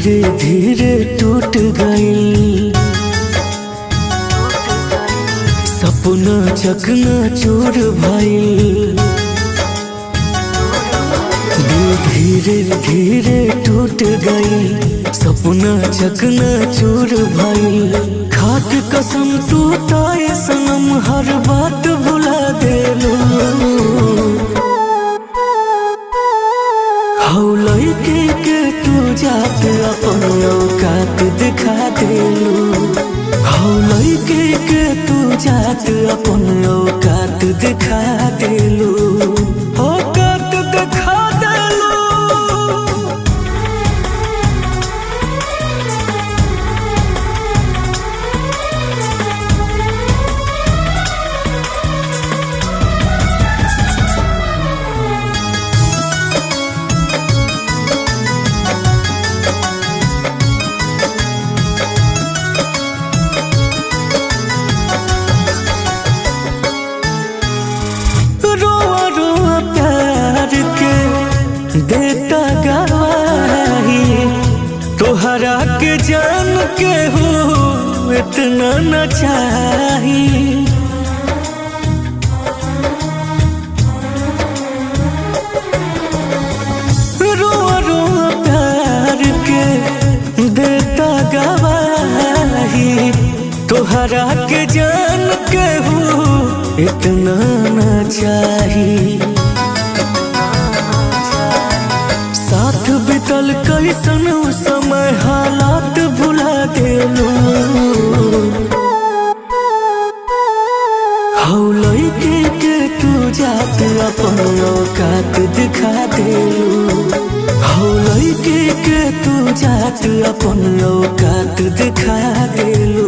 धीरे धीरे टूट गइल, सपना चकना चूर भइल। दिल धीरे धीरे टूट गइल, सपना चकना चूर भइल। खाक कसम टूटाए सनम हर बात भुला देलू। हौलई के तू जात अपन औकात दिखा देलू। हौलई के तू जात अपन औकात दिखा देलू, औकात दिखा देलू। रोआ रोआ प्यार के देता गवाही, तोहरा के जान के हो इतना न चाही। रोआ रोआ प्यार के देता गवाही, तोहरा के जान के हो इतना न चाही। साथ बितल कैसन समय हालात भुला देलू। हौलई के तू जात अपन औकात दिखा देलू। हौलई के तू जात अपन औकात दिखा देलू।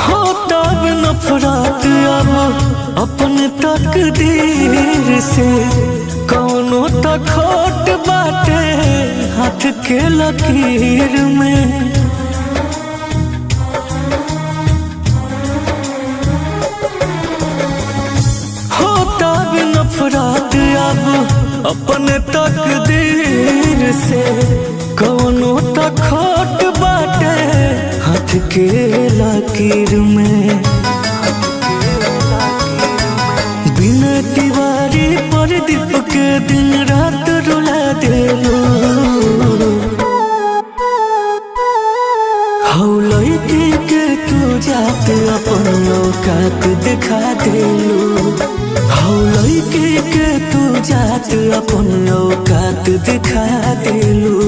होता नफरत अब अपन तकदीर से, कौनो त खोट बाटे हाथ के लकीर में। होता नफरत अब अपन तकदीर से, कौनो त खोट बाटे हाथ के लकीर में। बिन तिवारी पर दीप के दिन रात रुला देलू। हौलई के तू जात अपन औकात दिखा देलू। हौलई के तू जात अपन औकात दिखा देलू।